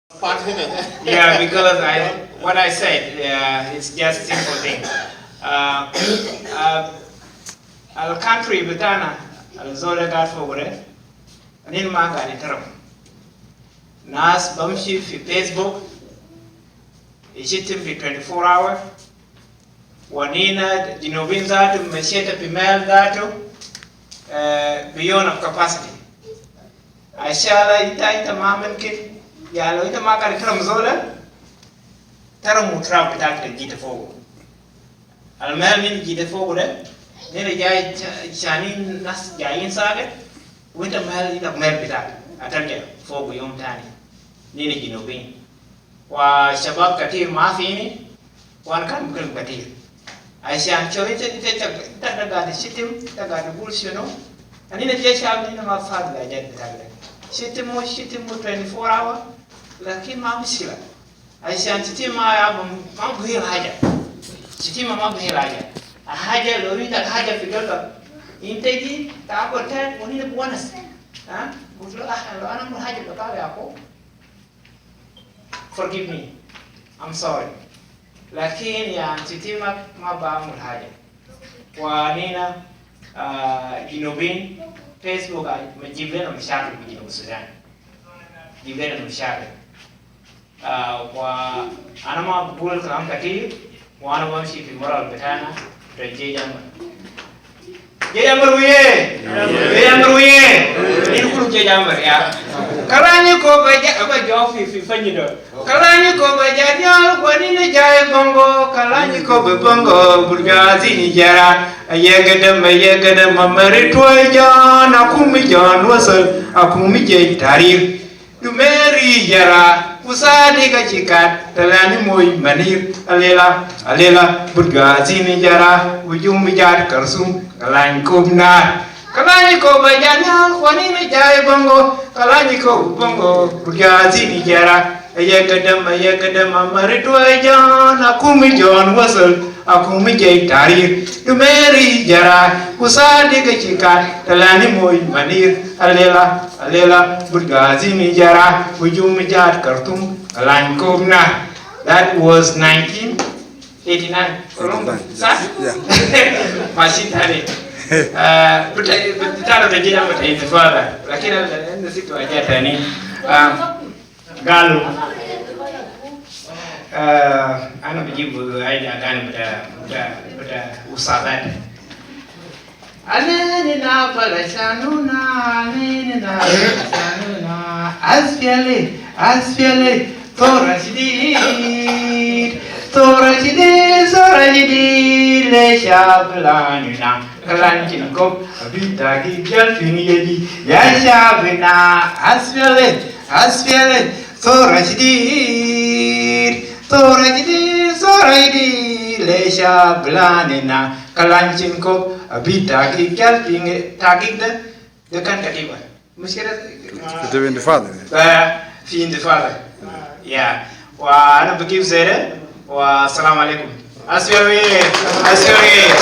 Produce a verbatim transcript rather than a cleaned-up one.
Part hina. Yeah, because I, what I said, yeah, it's just simple thing. Uh, uh, al country bitana, al zol gaid fogo de, anina ma gaid itaram. Nas bamshi fi Facebook, ishitim fi twenty-four hour, wa anina Junubin zatu, mashita fi mel zatu, eh, beyond of capacity. Ashala ita, ita ma mumkin, ya lo ita ma gaid itaram zol, taram mutrab bitak de jita fogo. Al mel anina jita fogo de, anina jai sha-, shanin nas jayin saget, wa ita mel, ita mel bitak, atarja fogo yom tani. Anina Junubin. Wa shabab katir ma fini, wa ana kan bikalam katir. Ashan sho ita, ita, ita, ita gaid shitim, ita gaid gul shunu. Anina je shab anina ma fad la jad bitak de. Shitim mu, shitim mu twenty-four hour, lakin ma mushkila. Ashan shitim ma ya ma, ma bihil haja. Shitim ma, ma bihil haja. Al haja lo ita haja fi dawla. Inta ji, ta ko tet, wa anina bi wanas. Ha? Gul lo, ah, lo ana amul haja bi kab ya ko. Forgive me. I'm sorry. Lakin ya shitim ma, ma bi amul haja. Wa anina, ah, Junubin, Facebook, ah, ma jib lena mashakil fi Junub Sudan. Jib lena mashakil. Ah, wa ana ma bi gul kalam katir, wa ana bamshi fi moral bitana, bita jesh Ahmar. Jesh Ahmar woye! Jesh Ahmar woye! Anina kulu jesh Ahmar ya. Kalanya ko baja, aba jaw fi, fi fanyi do. Kalanya ko baja nyal, wa anina jai bongo, kalanya ko bongo, burgazi ni jara. Aye gadam, aye gadam, amari tuwa jan, akumi jan wasal, akumi jai tarir. Dumeri jara, usadi ka cikat, talani moi manir, alela, alela, burgazi ni jara, ujum jat karsum, kalany kub nar. Kalany ko baja nyal, wa anina jai bongo, kalany ko bongo, burgazi ni jara, aye gadam, aye gadam, amari tuwa jan, akumi jan wasal, akumi jai tarir. Dumeri jara, usadi ka cikat, talani moi manir, alela, alela, burgazi ni jara, ujum jat kartum, kalany kub nar. That was nineteen eighty-nine. Kurung, eighty-nine, sa? Yeah. Masih tadi. Eh, bita-, bita-, bita-, bita-, intifada. Lakin ana, ana situ aja tani. Ah, galu. Eh, ana bijibu aja gana bita, bita, bita usabat. Anina bala shanuna, anina bala shanuna. Aspiyale, aspiyale, sora shidid, sora shidid, sora shidid, le shabalanina. Kalanjin kop, abita gi gal fini yedi, ya shabina, aspiyale, aspiyale, sora shidid, sora shidid, sora shidid, le shabalanina. Kalanjin kop, abita gi gal fini, tagik da, da kan katiba. Mushkila. Katiba intifada. Ba, fi intifada. Ya. Wa ana bigif zede. Wa assalamu alaikum. Aspiyale, aspiyale.